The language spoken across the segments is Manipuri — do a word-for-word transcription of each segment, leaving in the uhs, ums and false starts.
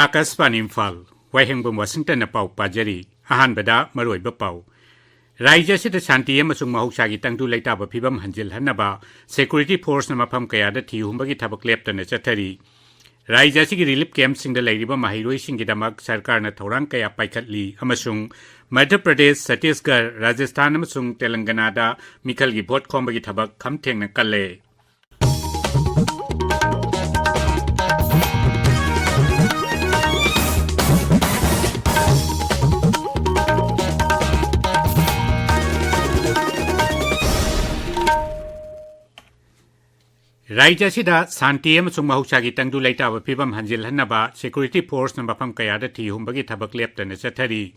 ꯑꯥꯀꯥꯁꯕꯥꯅꯤ ꯏꯝꯐꯥꯜ, ꯋꯥꯍꯦꯡꯕꯝ ꯋꯥꯁꯤꯡꯇꯟꯅ ꯄꯥꯎ ꯄꯥꯖꯔꯤ꯫ ꯑꯍꯥꯟꯕꯗ ꯃꯔꯨꯑꯣꯏꯕ ꯄꯥꯎ꯫ ꯔꯥꯖ꯭ꯌ ꯑꯁꯤꯗ ꯁꯥꯟꯇꯤ ꯑꯃꯁꯨꯡ ꯃꯍꯧꯁꯥꯒꯤ ꯇꯪꯗꯨ ꯂꯩꯇꯥꯕ ꯐꯤꯕꯝ ꯍꯟꯖꯤꯜꯍꯟꯅꯕ security forceꯅ ꯃꯐꯝ ꯀꯌꯥꯗ ꯊꯤ ꯍꯨꯝꯕꯒꯤ ꯊꯕꯛ ꯂꯦꯞꯇꯅ ꯆꯠꯊꯔꯤ꯫ ꯔꯥꯖ꯭ꯌ ꯑꯁꯤꯒꯤ relief campꯁꯤꯡꯗ ꯂꯩꯔꯤꯕ ꯃꯍꯩꯔꯣꯏꯁꯤꯡꯒꯤꯗꯃꯛ ꯁꯔꯀꯥꯔꯅ ꯊꯧꯔꯥꯡ ꯀꯌꯥ ꯄꯥꯏꯈꯠꯂꯤ ꯑꯃꯁꯨꯡ ꯃꯙ꯭ꯌ ꯄ꯭ꯔꯗꯦꯁ, ꯆꯇꯤꯁꯒꯔ, ꯔꯥꯖꯁꯊꯥꯟ ꯑꯃꯁꯨꯡ ꯇꯦꯂꯪꯒꯅꯥꯗ ꯃꯤꯈꯜꯒꯤ ꯚꯣꯠ ꯈꯣꯝꯕꯒꯤ ꯊꯕꯛ ꯈꯝ ꯊꯦꯡꯅ ꯀꯜꯂꯦ꯫ ꯔꯥꯖ꯭ꯌ ꯑꯁꯤꯗ ꯁꯥꯟꯇꯤ ꯑꯃꯁꯨꯡ ꯃꯍꯧꯁꯥꯒꯤ ꯇꯪꯗꯨ ꯂꯩꯇꯥꯕ ꯐꯤꯕꯝ ꯍꯟꯖꯤꯜꯍꯟꯅꯕ security forceꯅ ꯃꯐꯝ ꯀꯌꯥꯗ ꯊꯤ ꯍꯨꯝꯕꯒꯤ ꯊꯕꯛ ꯂꯦꯞꯇꯅ ꯆꯠꯊꯔꯤ꯫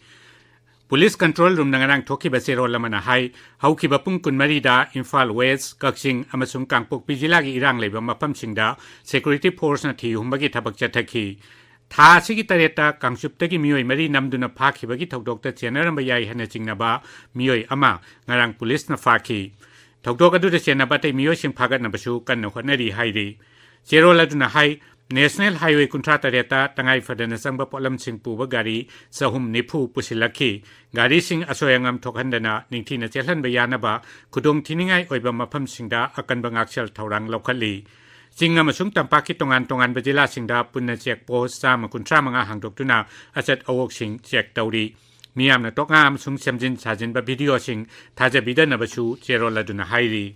Police control roomꯅ ꯉꯔꯥꯡ ꯊꯣꯛꯈꯤꯕ ꯆꯦꯔꯣꯜ ꯑꯃꯅ ꯍꯥꯏ, ꯍꯧꯈꯤꯕ ꯄꯨꯡ ꯀꯨꯟꯃꯔꯤꯗ ꯏꯝꯐꯥꯜ ꯋꯦꯁ, ꯀꯛꯆꯤꯡ ꯑꯃꯁꯨꯡ ꯀꯥꯡꯄꯣꯛꯄꯤ ꯖꯤꯂꯥꯒꯤ ꯏꯔꯥꯡ ꯂꯩꯕ ꯃꯐꯝꯁꯤꯡꯗ security forceꯅ ꯊꯤ ꯍꯨꯝꯕꯒꯤ ꯊꯕꯛ ꯆꯠꯊꯈꯤ꯫ ꯊꯥ ꯑꯁꯤꯒꯤ ꯇꯔꯦꯠꯇ ꯀꯥꯡꯆꯨꯞꯇꯒꯤ ꯃꯤꯑꯣꯏ ꯃꯔꯤ ꯅꯝꯗꯨꯅ ꯐꯥꯈꯤꯕꯒꯤ ꯊꯧꯗꯣꯛꯇ ꯆꯦꯟꯅꯔꯝꯕ ꯌꯥꯏ ꯍꯥꯏꯅ ꯆꯤꯡꯅꯕ ꯃꯤꯑꯣꯏ ꯑꯃ ꯉꯔꯥꯡ ꯄꯨꯂꯤꯁꯅ ꯐꯥꯈꯤ꯫ ꯊꯧꯗꯣꯛ ꯑꯗꯨꯗ ꯆꯦꯟꯅꯕ ꯑꯇꯩ ꯃꯤꯑꯣꯏꯁꯤꯡ ꯐꯥꯒꯠꯅꯕꯁꯨ ꯀꯟꯅ ꯍꯣꯠꯅꯔꯤ ꯍꯥꯏꯔꯤ꯫ ꯆꯦꯔꯣꯜ ꯑꯗꯨꯅ ꯍꯥꯏ, National Highway ꯀꯨꯟꯊ꯭ꯔꯥ ꯇꯔꯦꯠꯇ ꯇꯉꯥꯏ ꯐꯗꯅ ꯆꯪꯕ ꯄꯣꯠꯂꯝꯁꯤꯡ ꯄꯨꯕ ꯒꯥꯔꯤ ꯆꯍꯨꯝ ꯅꯤꯐꯨ ꯄꯨꯁꯤꯜꯂꯛꯈꯤ꯫ ꯒꯥꯔꯤꯁꯤꯡ ꯑꯁꯣꯏ ꯑꯉꯥꯝ ꯊꯣꯛꯍꯟꯗꯅ ꯅꯤꯡꯊꯤꯅ ꯆꯦꯜꯍꯟꯕ ꯌꯥꯅꯕ ꯈꯨꯗꯣꯡꯊꯤꯅꯤꯡꯉꯥꯏ ꯑꯣꯏꯕ ꯃꯐꯝꯁꯤꯡꯗ ꯑꯀꯟꯕ ꯉꯥꯛꯁꯦꯜ ꯊꯧꯔꯥꯡ ꯂꯧꯈꯠꯂꯤ꯫ ꯆꯤꯡ ꯑꯃꯁꯨꯡ ꯇꯝꯄꯥꯛꯀꯤ ꯇꯣꯉꯥꯟ ꯇꯣꯉꯥꯟꯕ ꯖꯤꯂꯥꯁꯤꯡꯗ ꯄꯨꯟꯅ check post ꯆꯥꯝꯃ ꯀꯨꯟꯊ꯭ꯔꯥ ꯃꯉꯥ ꯍꯥꯡꯗꯣꯛꯇꯨꯅ ꯑꯆꯠ ꯑꯋꯣꯛꯁꯤꯡ check ꯇꯧꯔꯤ꯫ ꯃꯤꯌꯥꯝꯅ ꯇꯣꯛꯉꯥ ꯑꯃꯁꯨꯡ ꯁꯦꯝꯖꯤꯟ ꯁꯥꯖꯤꯟꯕ videoꯁꯤꯡ ꯊꯥꯖꯕꯤꯗꯅꯕꯁꯨ ꯆꯦꯔꯣꯜ ꯑꯗꯨꯅ ꯍꯥꯏꯔꯤ꯫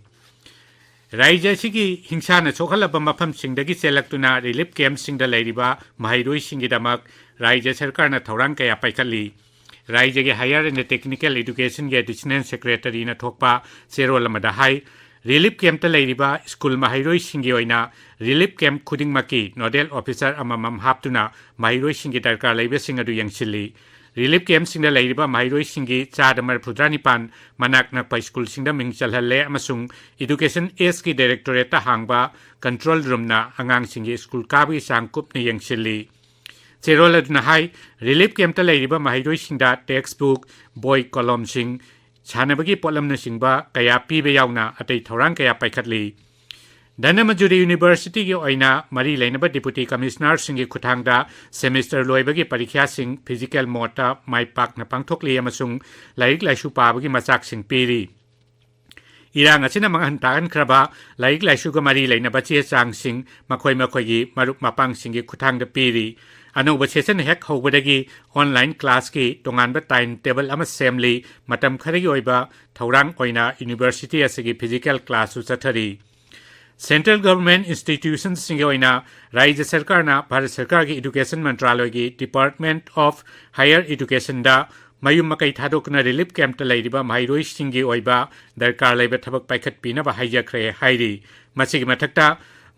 ꯔꯥꯖ꯭ꯌ ꯑꯁꯤꯒꯤ ꯍꯤꯡꯁꯥꯅ ꯁꯣꯛꯍꯜꯂꯕ ꯃꯐꯝꯁꯤꯡꯗꯒꯤ ꯆꯦꯜꯂꯛꯇꯨꯅ relief campꯁꯤꯡꯗ ꯂꯩꯔꯤꯕ ꯃꯍꯩꯔꯣꯏꯁꯤꯡꯒꯤꯗꯃꯛ ꯔꯥꯖ꯭ꯌ ꯁꯔꯀꯥꯔꯅ ꯊꯧꯔꯥꯡ ꯀꯌꯥ ꯄꯥꯏꯈꯠꯂꯤ꯫ ꯔꯥꯖ꯭ꯌꯒꯤ Higher and Technical Educationꯒꯤ Additional Secretaryꯅ ꯊꯣꯛꯄ ꯆꯦꯔꯣꯜ ꯑꯃꯗ ꯍꯥꯏ, relief campꯇ ꯂꯩꯔꯤꯕ ꯁ꯭ꯀꯨꯜ ꯃꯍꯩꯔꯣꯏꯁꯤꯡꯒꯤ ꯑꯣꯏꯅ relief camp ꯈꯨꯗꯤꯡꯃꯛꯀꯤ nodal officer ꯑꯃꯃꯝ ꯍꯥꯞꯇꯨꯅ ꯃꯍꯩꯔꯣꯏꯁꯤꯡꯒꯤ ꯗꯔꯀꯥꯔ ꯂꯩꯕꯁꯤꯡ ꯑꯗꯨ ꯌꯦꯡꯁꯤꯜꯂꯤ꯫ Relief campꯁꯤꯡꯗ ꯂꯩꯔꯤꯕ ꯃꯍꯩꯔꯣꯏꯁꯤꯡꯒꯤ ꯆꯥꯗ ꯃꯔꯤꯐꯨꯇꯔꯥ ꯅꯤꯄꯥꯟ ꯃꯅꯥꯛ ꯅꯛꯄ ꯁ꯭ꯀꯨꯜꯁꯤꯡꯗ ꯃꯤꯡ ꯆꯜꯍꯜꯂꯦ ꯑꯃꯁꯨꯡ Education Sꯒꯤ Directorateꯇ ꯍꯥꯡꯕ control roomꯅ ꯑꯉꯥꯡꯁꯤꯡꯒꯤ ꯁ꯭ꯀꯨꯜ ꯀꯥꯕꯒꯤ ꯆꯥꯡ ꯀꯨꯞꯅ ꯌꯦꯡꯁꯤꯜꯂꯤ꯫ ꯆꯦꯔꯣꯜ ꯑꯗꯨꯅ ꯍꯥꯏ, relief campꯇ ꯂꯩꯔꯤꯕ ꯃꯍꯩꯔꯣꯏꯁꯤꯡꯗ textbook, ꯕꯣꯏ, ꯀꯣꯂꯣꯝꯁꯤꯡ, ꯁꯥꯟꯅꯕꯒꯤ ꯄꯣꯠꯂꯝꯅꯆꯤꯡꯕ ꯀꯌꯥ ꯄꯤꯕ ꯌꯥꯎꯅ ꯑꯇꯩ ꯊꯧꯔꯥꯡ ꯀꯌꯥ ꯄꯥꯏꯈꯠꯂꯤ꯫ ꯙꯅꯃꯟꯖꯨꯔꯤ ꯌꯨꯅꯤꯚꯔꯁꯤꯇꯤꯒꯤ ꯑꯣꯏꯅ ꯃꯔꯤ ꯂꯩꯅꯕ ꯗꯤꯄꯨꯇꯤ ꯀꯃꯤꯁꯅꯔꯁꯤꯡꯒꯤ ꯈꯨꯠꯊꯥꯡꯗ ꯁꯦꯃꯤꯁꯇꯔ ꯂꯣꯏꯕꯒꯤ ꯄꯔꯤꯈ꯭ꯌꯥꯁꯤꯡ ꯐꯤꯖꯤꯀꯦꯜ ꯃꯣꯗꯇ ꯃꯥꯏ ꯄꯥꯛꯅ ꯄꯥꯡꯊꯣꯛꯂꯤ ꯑꯃꯁꯨꯡ ꯂꯥꯏꯔꯤꯛ ꯂꯥꯏꯁꯨ ꯄꯥꯕꯒꯤ ꯃꯆꯥꯛꯁꯤꯡ ꯄꯤꯔꯤ꯫ ꯏꯔꯥꯡ ꯑꯁꯤꯅ ꯃꯥꯡꯍꯟ ꯇꯥꯛꯍꯟꯈ꯭ꯔꯕ ꯂꯥꯏꯔꯤꯛ ꯂꯥꯏꯁꯨꯒ ꯃꯔꯤ ꯂꯩꯅꯕ ꯆꯦ ꯆꯥꯡꯁꯤꯡ ꯃꯈꯣꯏ ꯃꯈꯣꯏꯒꯤ ꯃꯔꯨꯞ ꯃꯄꯥꯡꯁꯤꯡꯒꯤ ꯈꯨꯠꯊꯥꯡꯗ ꯄꯤꯔꯤ꯫ ꯑꯅꯧꯕ ꯁꯦꯁꯟ ꯍꯦꯛ ꯍꯧꯕꯗꯒꯤ ꯑꯣꯟꯂꯥꯏꯟ ꯀ꯭ꯂꯥꯁꯀꯤ ꯇꯣꯉꯥꯟꯕ ꯇꯥꯏꯝ ꯇꯦꯕꯜ ꯑꯃ ꯁꯦꯝꯂꯤ꯫ ꯃꯇꯝ ꯈꯔꯒꯤ ꯑꯣꯏꯕ ꯊꯧꯔꯥꯡ ꯑꯣꯏꯅ ꯌꯨꯅꯤꯚꯔꯁꯤꯇꯤ ꯑꯁꯤꯒꯤ ꯐꯤꯖꯤꯀꯦꯜ ꯀ꯭ꯂꯥꯁꯁꯨ ꯆꯠꯊꯔꯤ꯫ ꯁꯦꯟꯇ꯭ꯔꯦꯜ ꯒꯚꯔꯟꯃꯦꯟꯠ ꯏꯟꯁꯇꯤꯇ꯭ꯌꯨꯁꯟꯁꯤꯡꯒꯤ ꯑꯣꯏꯅ ꯔꯥꯖ꯭ꯌ ꯁꯔꯀꯥꯔꯅ ꯚꯥꯔꯠ ꯁꯔꯀꯥꯔꯒꯤ ꯏꯗꯨꯀꯦꯁꯟ ꯃꯟꯇ꯭ꯔꯥꯂꯣꯏꯒꯤ ꯗꯤꯄꯥꯔꯠꯃꯦꯟꯠ ꯑꯣꯐ ꯍꯥꯌꯔ ꯏꯗꯨꯀꯦꯁꯟꯗ ꯃꯌꯨꯝ ꯃꯀꯩ ꯊꯥꯗꯣꯛꯇꯨꯅ ꯔꯤꯂꯤꯐ ꯀꯦꯝꯞꯇ ꯂꯩꯔꯤꯕ ꯃꯍꯩꯔꯣꯏꯁꯤꯡꯒꯤ ꯑꯣꯏꯕ ꯗꯔꯀꯥꯔ ꯂꯩꯕ ꯊꯕꯛ ꯄꯥꯏꯈꯠꯄꯤꯅꯕ ꯍꯥꯏꯖꯈ꯭ꯔꯦ ꯍꯥꯏꯔꯤ꯫ ꯃꯁꯤꯒꯤ ꯃꯊꯛꯇ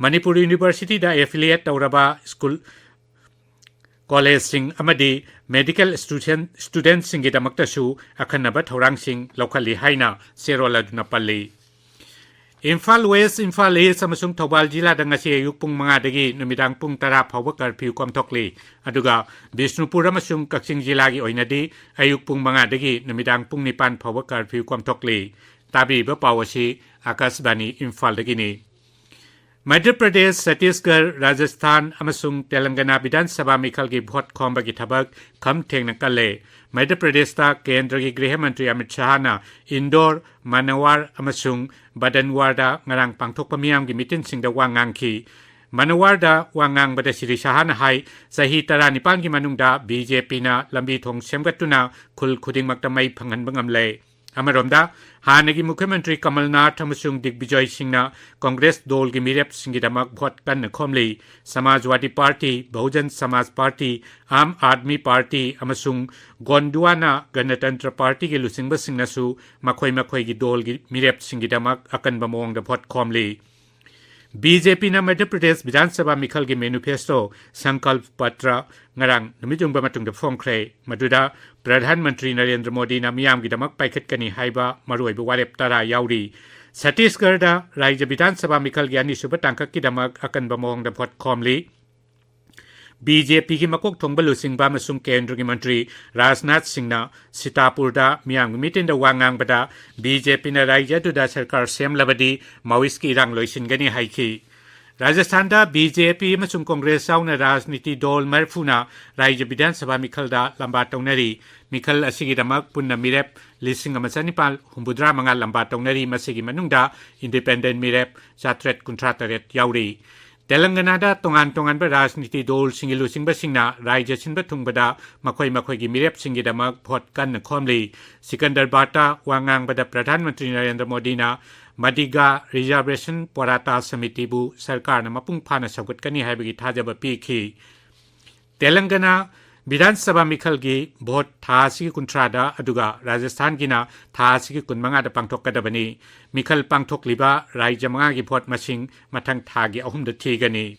ꯃꯅꯤꯄꯨꯔ ꯌꯨꯅꯤꯚꯔꯁꯤꯇꯤꯗ ꯑꯦꯐꯤꯂꯤꯌꯦꯠ ꯇꯧꯔꯕ ꯁ꯭ꯀꯨꯜ, ꯀꯣꯂꯦꯖꯁꯤꯡ ꯑꯃꯗꯤ ꯃꯦꯗꯤꯀꯦꯜ ꯁ꯭ꯇꯨꯗꯦꯟ-, ꯁ꯭ꯇꯨꯗꯦꯟꯠꯁꯤꯡꯒꯤꯗꯃꯛꯇꯁꯨ ꯑꯈꯟꯅꯕ ꯊꯧꯔꯥꯡꯁꯤꯡ ꯂꯧꯈꯠꯂꯤ ꯍꯥꯏꯅ ꯆꯦꯔꯣꯜ ꯑꯗꯨꯅ ꯄꯜꯂꯤ꯫ ꯏꯝꯐꯥꯜ ꯋꯦꯁ, ꯏꯝꯐꯥꯜ ꯏꯁ ꯑꯃꯁꯨꯡ ꯊꯧꯕꯥꯜ ꯖꯤꯂꯥꯗ ꯉꯁꯤ ꯑꯌꯨꯛ ꯄꯨꯡ ꯃꯉꯥꯗꯒꯤ ꯅꯨꯃꯤꯗꯥꯡ ꯄꯨꯡ ꯇꯔꯥ ꯐꯥꯎꯕ ꯀꯔꯐ꯭ꯌꯨ ꯀꯣꯝꯊꯣꯛꯂꯤ꯫ ꯑꯗꯨꯒ ꯕꯤꯁꯅꯨꯄꯨꯔ ꯑꯃꯁꯨꯡ ꯀꯛꯆꯤꯡ ꯖꯤꯂꯥꯒꯤ ꯑꯣꯏꯅꯗꯤ ꯑꯌꯨꯛ ꯄꯨꯡ ꯃꯉꯥꯗꯒꯤ ꯅꯨꯃꯤꯗꯥꯡ ꯄꯨꯡ ꯅꯤꯄꯥꯟ ꯐꯥꯎꯕ ꯀꯔꯐ꯭ꯌꯨ ꯀꯣꯝꯊꯣꯛꯂꯤ꯫ ꯇꯥꯕꯤꯔꯤꯕ ꯄꯥꯎ ꯑꯁꯤ ꯑꯥꯀꯥꯁꯕꯥꯅꯤ ꯏꯝꯐꯥꯜꯗꯒꯤꯅꯤ꯫ ꯃꯙ꯭ꯌ ꯄ꯭ꯔꯗꯦꯁ, ꯆꯇꯤꯁꯒꯔ, ꯔꯥꯖꯁꯊꯥꯟ ꯑꯃꯁꯨꯡ ꯇꯦꯂꯪꯒꯅꯥ ꯕꯤꯙꯥꯟ ꯁꯚꯥ ꯃꯤꯈꯜꯒꯤ ꯚꯣꯠ ꯈꯣꯝꯕꯒꯤ ꯊꯕꯛ ꯈꯝ ꯊꯦꯡꯅ ꯀꯜꯂꯦ꯫ ꯃꯙ꯭ꯌ ꯄ꯭ꯔꯗꯦꯁꯇ ꯀꯦꯟꯗ꯭ꯔꯒꯤ ꯒ꯭ꯔꯤꯍ ꯃꯟꯇ꯭ꯔꯤ ꯑꯃꯤꯠ ꯁꯍꯥꯅ ꯏꯟꯗꯣꯔ, ꯃꯥꯅꯋꯥꯔ ꯑꯃꯁꯨꯡ ꯕꯗꯟꯋꯥꯔꯗ ꯉꯔꯥꯡ ꯄꯥꯡꯊꯣꯛꯄ ꯃꯤꯌꯥꯝꯒꯤ ꯃꯤꯇꯤꯟꯁꯤꯡꯗ ꯋꯥ ꯉꯥꯡꯈꯤ꯫ ꯃꯥꯅꯋꯥꯔꯗ ꯋꯥ ꯉꯥꯡꯕꯗ ꯁ꯭ꯔꯤ ꯁꯍꯥꯅ ꯍꯥꯏ, ꯆꯍꯤ ꯇꯔꯥꯅꯤꯄꯥꯟꯒꯤ ꯃꯅꯨꯡꯗ ꯕꯤ ꯖꯦ ꯄꯤꯅ ꯂꯝꯕꯤ ꯊꯣꯡ ꯁꯦꯝꯒꯠꯇꯨꯅ ꯈꯨꯜ ꯈꯨꯗꯤꯡꯃꯛꯇ ꯃꯩ ꯐꯪꯍꯟꯕ ꯉꯝꯂꯦ꯫ ꯑꯃꯔꯣꯝꯗ, ꯍꯥꯟꯅꯒꯤ ꯃꯨꯈ꯭ꯌ ꯃꯟꯇ꯭ꯔꯤ ꯀꯃꯜꯅꯥꯊ ꯑꯃꯁꯨꯡ ꯗꯤꯒꯕꯤꯖꯣꯏ ꯁꯤꯡꯅ ꯀꯣꯡꯒ꯭ꯔꯦꯁ ꯗꯣꯜꯒꯤ ꯃꯤꯔꯦꯞꯁꯤꯡꯒꯤꯗꯃꯛ ꯚꯣꯠ ꯀꯟꯅ ꯈꯣꯝꯂꯤ꯫ ꯁꯃꯥꯖꯋꯥꯗꯤ ꯄꯥꯔꯇꯤ, ꯕꯍꯨꯖꯟ ꯁꯃꯥꯖ ꯄꯥꯔꯇꯤ, ꯑꯥꯝ ꯑꯥꯗꯃꯤ ꯄꯥꯔꯇꯤ ꯑꯃꯁꯨꯡ ꯒꯣꯟꯗ꯭ꯋꯥꯅꯥ ꯒꯅꯇꯟꯇ꯭ꯔ ꯄꯥꯔꯇꯤꯒꯤ ꯂꯨꯆꯤꯡꯕꯁꯤꯡꯅꯁꯨ ꯃꯈꯣꯏ ꯃꯈꯣꯏꯒꯤ ꯗꯣꯜꯒꯤ ꯃꯤꯔꯦꯞꯁꯤꯡꯒꯤꯗꯃꯛ ꯑꯀꯟꯕ ꯃꯑꯣꯡꯗ ꯚꯣꯠ ꯈꯣꯝꯂꯤ꯫ ꯕꯤ ꯖꯦ ꯄꯤꯅ ꯃꯙ꯭ꯌ ꯄ꯭ꯔꯗꯦꯁ ꯕꯤꯙꯥꯟ ꯁꯚꯥ ꯃꯤꯈꯜꯒꯤ ꯃꯦꯅꯤꯐꯦꯁꯇꯣ, ꯁꯪꯀꯜꯞ ꯄꯇ꯭ꯔ, ꯉꯔꯥꯡ ꯅꯨꯃꯤꯠ ꯌꯨꯡꯕ ꯃꯇꯨꯡꯗ ꯐꯣꯡꯈ꯭ꯔꯦ꯫ ꯃꯗꯨꯗ ꯄ꯭ꯔꯙꯥꯟ ꯃꯟꯇ꯭ꯔꯤ ꯅꯔꯦꯟꯗ꯭ꯔ ꯃꯣꯗꯤꯅ ꯃꯤꯌꯥꯝꯒꯤꯗꯃꯛ ꯄꯥꯏꯈꯠꯀꯅꯤ ꯍꯥꯏꯕ ꯃꯔꯨꯑꯣꯏꯕ ꯋꯥꯔꯦꯞ ꯇꯔꯥ ꯌꯥꯎꯔꯤ꯫ ꯁꯠꯇꯤꯁꯒꯔꯗ ꯔꯥꯖ꯭ꯌ ꯕꯤꯙꯥꯟ ꯁꯚꯥ ꯃꯤꯈꯜꯒꯤ ꯑꯅꯤꯁꯨꯕ ꯇꯥꯡꯀꯛꯀꯤꯗꯃꯛ ꯑꯀꯟꯕ ꯃꯑꯣꯡꯗ ꯚꯣꯠ ꯈꯣꯝꯂꯤ꯫ ꯕꯤ ꯖꯦ ꯄꯤꯒꯤ ꯃꯀꯣꯛ ꯊꯣꯡꯕ ꯂꯨꯆꯤꯡꯕ ꯑꯃꯁꯨꯡ ꯀꯦꯟꯗ꯭ꯔꯒꯤ ꯃꯟꯇ꯭ꯔꯤ ꯔꯥꯖꯅꯥꯊ ꯁꯤꯡꯅ ꯁꯤꯇꯥꯄꯨꯔꯗ ꯃꯤꯌꯥꯝꯒꯤ ꯃꯤꯇꯤꯟꯗ ꯋꯥ ꯉꯥꯡꯕꯗ, ꯕꯤ ꯖꯦ ꯄꯤꯅ ꯔꯥꯖ꯭ꯌ ꯑꯗꯨꯗ ꯁꯔꯀꯥꯔ ꯁꯦꯝꯂꯕꯗꯤ ꯃꯥꯋꯤꯁꯀꯤ ꯏꯔꯥꯡ ꯂꯣꯏꯁꯤꯟꯒꯅꯤ ꯍꯥꯏꯈꯤ꯫ ꯔꯥꯖꯁꯊꯥꯟꯗ ꯕꯤ ꯖꯦ ꯄꯤ ꯑꯃꯁꯨꯡ ꯀꯣꯡꯒ꯭ꯔꯦꯁ ꯌꯥꯎꯅ ꯔꯥꯖꯅꯤꯇꯤ ꯗꯣꯜ ꯃꯔꯤꯐꯨꯅ ꯔꯥꯖ꯭ꯌ ꯕꯤꯙꯥꯟ ꯁꯚꯥ ꯃꯤꯈꯜꯗ ꯂꯝꯕꯥ ꯇꯧꯅꯔꯤ꯫ ꯃꯤꯈꯜ ꯑꯁꯤꯒꯤꯗꯃꯛ ꯄꯨꯟꯅ ꯃꯤꯔꯦꯞ ꯂꯤꯁꯤꯡ ꯑꯃ ꯆꯅꯤꯄꯥꯜ ꯍꯨꯝꯐꯨꯇꯔꯥ ꯃꯉꯥ ꯂꯝꯕꯥ ꯇꯧꯅꯔꯤ꯫ ꯃꯁꯤꯒꯤ ꯃꯅꯨꯡꯗ ꯏꯟꯗꯤꯄꯦꯟꯗꯦꯟ ꯃꯤꯔꯦꯞ ꯆꯥꯇ꯭ꯔꯦꯠ ꯀꯨꯟꯊ꯭ꯔꯥ ꯇꯔꯦꯠ ꯌꯥꯎꯔꯤ꯫ ꯇꯦꯂꯪꯒꯅꯥꯗ ꯇꯣꯉꯥꯟ ꯇꯣꯉꯥꯟꯕ ꯔꯥꯖꯅꯤꯇꯤ ꯗꯣꯜꯁꯤꯡꯒꯤ ꯂꯨꯆꯤꯡꯕꯁꯤꯡꯅ ꯔꯥꯖ꯭ꯌ ꯁꯤꯟꯕ ꯊꯨꯡꯕꯗ ꯃꯈꯣꯏ ꯃꯈꯣꯏꯒꯤ ꯃꯤꯔꯦꯞꯁꯤꯡꯒꯤꯗꯃꯛ ꯚꯣꯠ ꯀꯟꯅ ꯈꯣꯝꯂꯤ꯫ ꯁꯤꯀꯟꯗꯔꯕꯥꯗꯇ ꯋꯥ ꯉꯥꯡꯕꯗ ꯄ꯭ꯔꯙꯥꯟ ꯃꯟꯇ꯭ꯔꯤ ꯅꯔꯦꯟꯗ꯭ꯔ ꯃꯣꯗꯤꯅ ꯃꯗꯤꯒꯥ ꯔꯤꯖꯥꯔꯕꯦꯁꯟ ꯄꯣꯔꯥꯇꯥ ꯁꯃꯤꯇꯤꯕꯨ ꯁꯔꯀꯥꯔꯅ ꯃꯄꯨꯡ ꯐꯥꯅ ꯁꯧꯒꯠꯀꯅꯤ ꯍꯥꯏꯕꯒꯤ ꯊꯥꯖꯕ ꯄꯤꯈꯤ꯫ ꯇꯦꯂꯪꯒꯅꯥ ꯕꯤꯙꯥꯟ ꯁꯚꯥ ꯃꯤꯈꯜꯒꯤ ꯚꯣꯠ ꯊꯥ ꯑꯁꯤꯒꯤ ꯀꯨꯟꯊ꯭ꯔꯥꯗ, ꯑꯗꯨꯒ ꯔꯥꯖꯁꯊꯥꯟꯒꯤꯅ ꯊꯥ ꯑꯁꯤꯒꯤ ꯀꯨꯟꯃꯉꯥꯗ ꯄꯥꯡꯊꯣꯛꯀꯗꯕꯅꯤ꯫ ꯃꯤꯈꯜ ꯄꯥꯡꯊꯣꯛꯂꯤꯕ ꯔꯥꯖ꯭ꯌ ꯃꯉꯥꯒꯤ ꯚꯣꯠ ꯃꯁꯤꯡ ꯃꯊꯪ ꯊꯥꯒꯤ ꯑꯍꯨꯝꯗ ꯊꯤꯒꯅꯤ꯫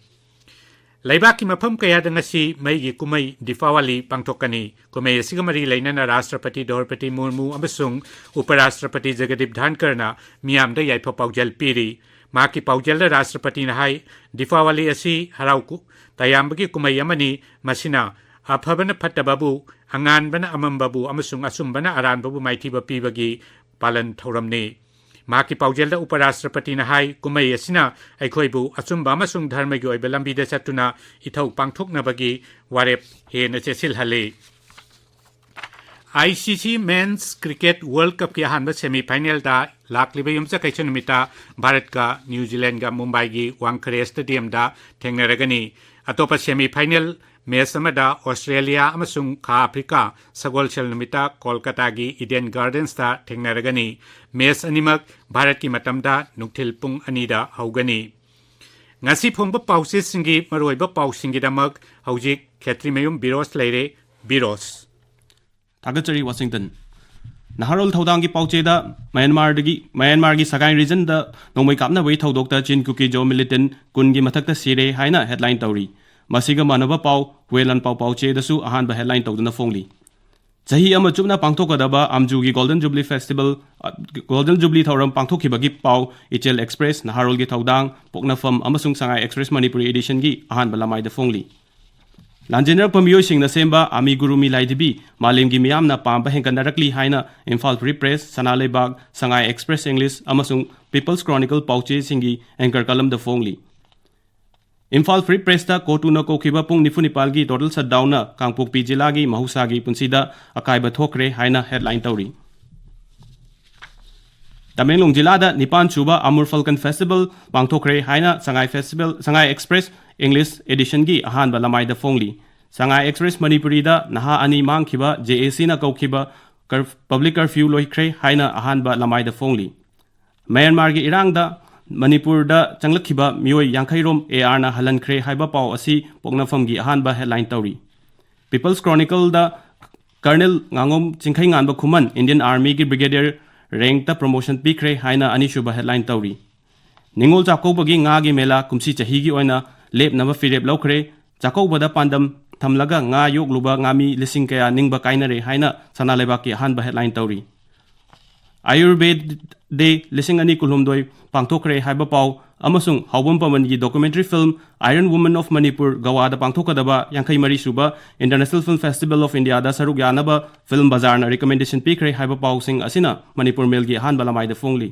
ꯂꯩꯕꯥꯛꯀꯤ ꯃꯐꯝ ꯀꯌꯥꯗ ꯉꯁꯤ ꯃꯩꯒꯤ ꯀꯨꯝꯍꯩ ꯗꯤꯄꯥꯋꯥꯂꯤ ꯄꯥꯡꯊꯣꯛꯀꯅꯤ꯫ ꯀꯨꯝꯍꯩ ꯑꯁꯤꯒ ꯃꯔꯤ ꯂꯩꯅꯅ ꯔꯥꯁꯇ꯭ꯔꯄꯇꯤ ꯗ꯭ꯔꯧꯄꯗꯤ ꯃꯨꯔꯃꯨ ꯑꯃꯁꯨꯡ ꯎꯄꯔꯥꯁꯇ꯭ꯔꯄꯇꯤ ꯖꯒꯗꯤꯞ ꯙꯥꯟꯀꯔꯅ ꯃꯤꯌꯥꯝꯗ ꯌꯥꯏꯐ ꯄꯥꯎꯖꯦꯜ ꯄꯤꯔꯤ꯫ ꯃꯍꯥꯛꯀꯤ ꯄꯥꯎꯖꯦꯜꯗ ꯔꯥꯁꯇ꯭ꯔꯄꯇꯤꯅ ꯍꯥꯏ, ꯗꯤꯄꯥꯋꯥꯂꯤ ꯑꯁꯤ ꯍꯔꯥꯎ ꯀꯨ-, ꯇꯌꯥꯝꯕꯒꯤ ꯀꯨꯝꯍꯩ ꯑꯃꯅꯤ꯫ ꯃꯁꯤꯅ ꯑꯐꯕꯅ ꯐꯠꯇꯕꯕꯨ, ꯑꯉꯥꯟꯕꯅ ꯑꯃꯝꯕꯕꯨ ꯑꯃꯁꯨꯡ ꯑꯆꯨꯝꯕꯅ ꯑꯔꯥꯟꯕꯕꯨ ꯃꯥꯏꯊꯤꯕ ꯄꯤꯕꯒꯤ ꯄꯥꯂꯟ ꯊꯧꯔꯝꯅꯤ꯫ ꯃꯍꯥꯛꯀꯤ ꯄꯥꯎꯖꯦꯜꯗ ꯎꯄꯔꯥꯁꯇ꯭ꯔꯄꯇꯤꯅ ꯍꯥꯏ, ꯀꯨꯝꯍꯩ ꯑꯁꯤꯅ ꯑꯩꯈꯣꯏꯕꯨ ꯑꯆꯨꯝꯕ ꯑꯃꯁꯨꯡ ꯙꯔꯃꯒꯤ ꯑꯣꯏꯕ ꯂꯝꯕꯤꯗ ꯆꯠꯇꯨꯅ ꯏꯊꯧ ꯄꯥꯡꯊꯣꯛꯅꯕꯒꯤ ꯋꯥꯔꯦꯞ ꯍꯦꯟꯅ ꯆꯦꯠꯁꯤꯜꯍꯜꯂꯤ꯫ ꯑꯥꯏ ꯁꯤ ꯁꯤ Men's Cricket World Cupꯀꯤ ꯑꯍꯥꯟꯕ semi finalꯗ ꯂꯥꯛꯂꯤꯕ ꯌꯨꯝꯁꯀꯩꯁ ꯅꯨꯃꯤꯠꯇ ꯚꯥꯔꯠꯀ ꯅ꯭ꯌꯨ ꯖꯤꯂꯦꯟꯗꯒ ꯃꯨꯝꯕꯥꯏꯒꯤ ꯋꯥꯡꯈꯔꯦ stadiumꯗ ꯊꯦꯡꯅꯔꯒꯅꯤ꯫ ꯑꯇꯣꯞꯄ semi final match ꯑꯃꯗ ꯑꯣꯁꯇ꯭ꯔꯦꯂꯤꯌꯥ ꯑꯃꯁꯨꯡ ꯈꯥ ꯑꯐ꯭ꯔꯤꯀꯥ ꯁꯒꯣꯜꯁꯦꯜ ꯅꯨꯃꯤꯠꯇ ꯀꯣꯜꯀꯇꯥꯒꯤ ꯏꯗꯦꯟ ꯒꯥꯔꯗꯦꯟꯁꯇ ꯊꯦꯡꯅꯔꯒꯅꯤ꯫ Match ꯑꯅꯤꯃꯛ ꯚꯥꯔꯠꯀꯤ ꯃꯇꯝꯗ ꯅꯨꯡꯊꯤꯜ ꯄꯨꯡ ꯑꯅꯤꯗ ꯍꯧꯒꯅꯤ꯫ ꯉꯁꯤ ꯐꯣꯡꯕ ꯄꯥꯎꯆꯦꯁꯤꯡꯒꯤ ꯃꯔꯨꯑꯣꯏꯕ ꯄꯥꯎꯁꯤꯡꯒꯤꯗꯃꯛ ꯍꯧꯖꯤꯛ ꯈꯦꯇ꯭ꯔꯤꯃꯌꯨꯝ ꯕꯤꯔꯣꯁ ꯂꯩꯔꯦ꯫ ꯕꯤꯔꯣꯁ꯫ ꯊꯥꯒꯠꯆꯔꯤ, ꯋꯥꯁꯤꯡꯇꯟ꯫ ꯅꯍꯥꯔꯣꯜ ꯊꯧꯗꯥꯡꯒꯤ ꯄꯥꯎꯆꯦꯗ ꯃ꯭ꯌꯥꯟꯃꯥꯔꯗꯒꯤ, ꯃ꯭ꯌꯥꯟꯃꯥꯔꯒꯤ ꯁꯒꯥꯏ regionꯗ ꯅꯣꯡꯃꯩ ꯀꯥꯞꯅꯕꯒꯤ ꯊꯧꯗꯣꯛꯇ ꯆꯤꯟ ꯀꯨꯀꯤ ꯖꯣ militant ꯀꯨꯟꯒꯤ ꯃꯊꯛꯇ ꯁꯤꯔꯦ ꯍꯥꯏꯅ headline ꯇꯧꯔꯤ꯫ ꯃꯁꯤꯒ ꯃꯥꯟꯅꯕ ꯄꯥꯎ ꯍꯨꯋꯦ ꯂꯥꯟꯄꯥꯎ ꯄꯥꯎꯆꯦꯗꯁꯨ ꯑꯍꯥꯟꯕ headline ꯇꯧꯗꯨꯅ ꯐꯣꯡꯂꯤ꯫ ꯆꯍꯤ ꯑꯃ ꯆꯨꯞꯅ ꯄꯥꯡꯊꯣꯛꯀꯗꯕ ꯑꯝꯖꯨꯒꯤ Golden Jubilee Festival, ꯑ, Golden Jubilee ꯊꯧꯔꯝ ꯄꯥꯡꯊꯣꯛꯈꯤꯕꯒꯤ ꯄꯥꯎ ꯏꯆꯦꯜ Express, ꯅꯍꯥꯔꯣꯜꯒꯤ ꯊꯧꯗꯥꯡ, ꯄꯣꯛꯅꯐꯝ ꯑꯃꯁꯨꯡ ꯁꯉꯥꯏ Express ꯃꯅꯤꯄꯨꯔꯤ editionꯒꯤ ꯑꯍꯥꯟꯕ ꯂꯃꯥꯏꯗ ꯐꯣꯡꯂꯤ꯫ ꯂꯥꯟꯖꯦꯟꯅꯔꯛꯄ ꯃꯤꯑꯣꯏꯁꯤꯡꯅ ꯁꯦꯝꯕ ꯑꯃꯤꯒꯨꯔꯨꯃꯤ ꯂꯥꯏꯙꯤꯕꯤ ꯃꯥꯂꯦꯝꯒꯤ ꯃꯤꯌꯥꯝꯅ ꯄꯥꯝꯕ ꯍꯦꯟꯒꯠꯅꯔꯛꯂꯤ ꯍꯥꯏꯅ ꯏꯝꯐꯥꯜ ꯐ꯭ꯔꯤ ꯄ꯭ꯔꯦꯁ, ꯁꯅꯥ ꯂꯩꯕꯥꯛ, ꯁꯉꯥꯏ ꯑꯦꯛꯁꯄ꯭ꯔꯦꯁ ꯏꯪꯂꯤꯁ ꯑꯃꯁꯨꯡ ꯄꯤꯄꯜꯁ ꯀ꯭ꯔꯣꯅꯤꯀꯜ ꯄꯥꯎꯆꯦꯁꯤꯡꯒꯤ ꯑꯦꯡꯀꯔ ꯀꯂꯝꯗ ꯐꯣꯡꯂꯤ꯫ ꯏꯝꯐꯥꯜ ꯐ꯭ꯔꯤ ꯄ꯭ꯔꯦꯁꯇ ꯀꯣꯔꯇꯨꯅ ꯀꯧꯈꯤꯕ ꯄꯨꯡ ꯅꯤꯐꯨ ꯅꯤꯄꯥꯜꯒꯤ ꯇꯣꯇꯜ ꯁꯠꯗꯥꯎꯟꯅ ꯀꯥꯡꯄꯣꯛꯄꯤ ꯖꯤꯂꯥꯒꯤ ꯃꯍꯧꯁꯥꯒꯤ ꯄꯨꯟꯁꯤꯗ ꯑꯀꯥꯏꯕ ꯊꯣꯛꯈ꯭ꯔꯦ ꯍꯥꯏꯅ ꯍꯦꯗꯂꯥꯏꯟ ꯇꯧꯔꯤ꯫ ꯇꯃꯦꯡꯂꯣꯡ ꯖꯤꯂꯥꯗ ꯅꯤꯄꯥꯟ ꯁꯨꯕ ꯑꯃꯨꯔ ꯐꯜꯀꯟ ꯐꯦꯁꯇꯤꯚꯦꯜ ꯄꯥꯡꯊꯣꯛꯈ꯭ꯔꯦ ꯍꯥꯏꯅ ꯁꯉꯥꯏ ꯐꯦꯁꯇꯤꯚꯦꯜ, ꯁꯉꯥꯏ ꯑꯦꯛꯁꯄ꯭ꯔꯦꯁ ꯏꯪꯂꯤꯁ ꯑꯦꯗꯤꯁꯟꯒꯤ ꯑꯍꯥꯟꯕ ꯂꯃꯥꯏꯗ ꯐꯣꯡꯂꯤ꯫ ꯁꯉꯥꯏ ꯑꯦꯛꯁꯄ꯭ꯔꯦꯁ ꯃꯅꯤꯄꯨꯔꯤꯗ ꯅꯍꯥ ꯑꯅꯤ ꯃꯥꯡꯈꯤꯕ ꯖꯦ ꯑꯦ ꯁꯤꯅ ꯀꯧꯈꯤꯕ ꯀꯔ-, ꯄꯕ꯭ꯂꯤꯛ ꯀꯔꯐ꯭ꯌꯨ ꯂꯣꯏꯈ꯭ꯔꯦ ꯍꯥꯏꯅ ꯑꯍꯥꯟꯕ ꯂꯃꯥꯏꯗ ꯐꯣꯡꯂꯤ꯫ ꯃ꯭ꯌꯥꯟꯃꯥꯔꯒꯤ ꯏꯔꯥꯡꯗ ꯃꯅꯤꯄꯨꯔꯗ ꯆꯪꯂꯛꯈꯤꯕ ꯃꯤꯑꯣꯏ ꯌꯥꯡꯈꯩ ꯔꯣꯝ ꯑꯦ ꯑꯥꯔꯅ ꯍꯜꯍꯟꯈ꯭ꯔꯦ ꯍꯥꯏꯕ ꯄꯥꯎ ꯑꯁꯤ ꯄꯣꯛꯅꯐꯝꯒꯤ ꯑꯍꯥꯟꯕ ꯍꯦꯗꯂꯥꯏꯟ ꯇꯧꯔꯤ꯫ ꯄꯤꯄꯜꯁ ꯀ꯭ꯔꯣꯅꯤꯀꯜꯗ ꯀꯔꯅꯦꯜ ꯉꯥꯉꯣꯝ ꯆꯤꯡꯈꯩꯉꯥꯟꯕ ꯈꯨꯃꯟ ꯏꯟꯗꯤꯌꯟ ꯑꯥꯔꯃꯤꯒꯤ ꯕ꯭ꯔꯤꯒꯦꯗꯤꯌꯔ ꯔꯦꯡꯛꯇ ꯄ꯭ꯔꯣꯃꯣꯁꯟ ꯄꯤꯈ꯭ꯔꯦ ꯍꯥꯏꯅ ꯑꯅꯤꯁꯨꯕ ꯍꯦꯗꯂꯥꯏꯟ ꯇꯧꯔꯤ꯫ ꯅꯤꯉꯣꯜ ꯆꯥꯛꯀꯧꯕꯒꯤ ꯉꯥꯒꯤ ꯃꯦꯂꯥ ꯀꯨꯝꯁꯤ ꯆꯍꯤꯒꯤ ꯑꯣꯏꯅ ꯂꯦꯞꯅꯕ ꯐꯤꯔꯦꯞ ꯂꯧꯈ꯭ꯔꯦ꯫ ꯆꯥꯛꯀꯧꯕꯗ ꯄꯥꯟꯗꯝ ꯊꯝꯂꯒ ꯉꯥ ꯌꯣꯛꯂꯨꯕ ꯉꯥꯃꯤ ꯂꯤꯁꯤꯡ ꯀꯌꯥ ꯅꯤꯡꯕ ꯀꯥꯏꯅꯔꯦ ꯍꯥꯏꯅ ꯁꯅꯥ ꯂꯩꯕꯥꯛꯀꯤ ꯑꯍꯥꯟꯕ ꯍꯦꯗꯂꯥꯏꯟ ꯇꯧꯔꯤ꯫ ꯑꯌꯨꯔꯕꯦꯗ ꯗꯦ ꯂꯤꯁꯤꯡ ꯑꯅꯤ ꯀꯨꯟꯍꯨꯝꯗꯣꯏ ꯄꯥꯡꯊꯣꯛꯈ꯭ꯔꯦ ꯍꯥꯏꯕ ꯄꯥꯎ ꯑꯃꯁꯨꯡ ꯍꯥꯎꯕꯝ ꯄꯃꯟꯒꯤ documentary film Iron Woman of Manipur ꯒꯋꯥꯗ ꯄꯥꯡꯊꯣꯛꯀꯗꯕ ꯌꯥꯡꯈꯩ ꯃꯔꯤ ꯁꯨꯕ International Film Festival of India ꯗ ꯁꯔꯨꯛ ꯌꯥꯅꯕ ꯐꯤꯜꯝ ꯕꯖꯥꯔꯅ ꯔꯤꯀꯃꯦꯟꯗꯦꯁꯟ ꯄꯤꯈ꯭ꯔꯦ ꯍꯥꯏꯕ ꯄꯥꯎꯁꯤꯡ ꯑꯁꯤꯅ ꯃꯅꯤꯄꯨꯔ ꯃꯦꯜꯒꯤ ꯑꯍꯥꯟꯕ ꯂꯃꯥꯏꯗ ꯐꯣꯡꯂꯤ꯫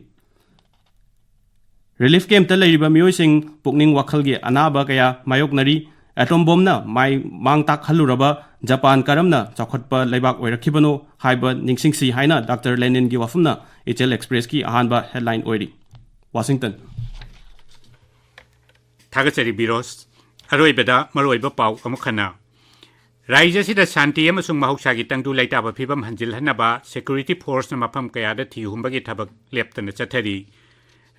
ꯔꯤꯂꯤꯐ ꯀꯦꯝꯞꯇ ꯂꯩꯔꯤꯕ ꯃꯤꯑꯣꯏꯁꯤꯡ ꯄꯨꯛꯅꯤꯡ ꯋꯥꯈꯜꯒꯤ ꯑꯅꯥꯕ ꯀꯌꯥ ꯃꯥꯌꯣꯛꯅꯔꯤ꯫ ꯑꯦꯇꯣꯝ ꯕꯣꯝꯅ ꯃꯥꯏ ꯃꯥꯡ ꯇꯥꯛꯍꯜꯂꯨꯔꯕ ꯖꯄꯥꯟ ꯀꯔꯝꯅ ꯆꯥꯎꯈꯠꯄ ꯂꯩꯕꯥꯛ ꯑꯣꯏꯔꯛꯈꯤꯕꯅꯣ ꯍꯥꯏꯕ ꯅꯤꯡꯁꯤꯡꯁꯤ ꯍꯥꯏꯅ ꯗꯥꯛꯇꯔ ꯂꯦꯅꯤꯟꯒꯤ ꯋꯥꯐꯝꯅ ꯏꯆꯦꯜ ꯑꯦꯛꯁꯄ꯭ꯔꯦꯁꯀꯤ ꯑꯍꯥꯟꯕ ꯍꯦꯗꯂꯥꯏꯟ ꯑꯣꯏꯔꯤ꯫ ꯋꯥꯁꯤꯡꯇꯟ꯫ ꯊꯥꯒꯠꯆꯔꯤ ꯕꯤꯔꯣꯁ꯫ ꯑꯔꯣꯏꯕꯗ ꯃꯔꯨꯑꯣꯏꯕ ꯄꯥꯎ ꯑꯃꯨꯛ ꯍꯟꯅ꯫ ꯔꯥꯖ꯭ꯌ ꯑꯁꯤꯗ ꯁꯥꯟꯇꯤ ꯑꯃꯁꯨꯡ ꯃꯍꯧꯁꯥꯒꯤ ꯇꯪꯗꯨ ꯂꯩꯇꯥꯕ ꯐꯤꯕꯝ ꯍꯟꯖꯤꯜꯍꯟꯅꯕ ꯁꯦꯀ꯭ꯌꯨꯔꯤꯇꯤ ꯐꯣꯔꯁꯅ ꯃꯐꯝ ꯀꯌꯥꯗ ꯊꯤꯍꯨꯝꯕꯒꯤ ꯊꯕꯛ ꯂꯦꯞꯇꯅ ꯆꯠꯊꯔꯤ꯫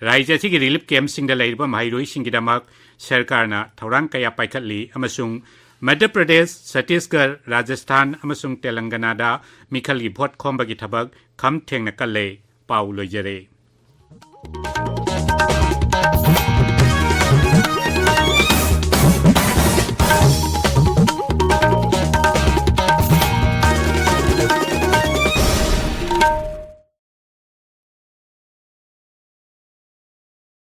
ꯔꯥꯖ꯭ꯌ ꯑꯁꯤꯒꯤ ꯔꯤꯂꯤꯐ ꯀꯦꯝꯞꯁꯤꯡꯗ ꯂꯩꯔꯤꯕ ꯃꯍꯩꯔꯣꯏꯁꯤꯡꯒꯤꯗꯃꯛ ꯁꯔꯀꯥꯔꯅ ꯊꯧꯔꯥꯡ ꯀꯌꯥ ꯄꯥꯏꯈꯠꯂꯤ ꯑꯃꯁꯨꯡ ꯃꯙ꯭ꯌ ꯄ꯭ꯔꯗꯦꯁ, ꯆꯇꯤꯁꯒꯔ, ꯔꯥꯖꯁꯊꯥꯟ ꯑꯃꯁꯨꯡ ꯇꯦꯂꯪꯒꯅꯥꯗ ꯃꯤꯈꯜꯒꯤ ꯚꯣꯠ ꯈꯣꯝꯕꯒꯤ ꯊꯕꯛ ꯈꯝ ꯊꯦꯡꯅ ꯀꯜꯂꯦ꯫ ꯄꯥꯎ ꯂꯣꯏꯖꯔꯦ꯫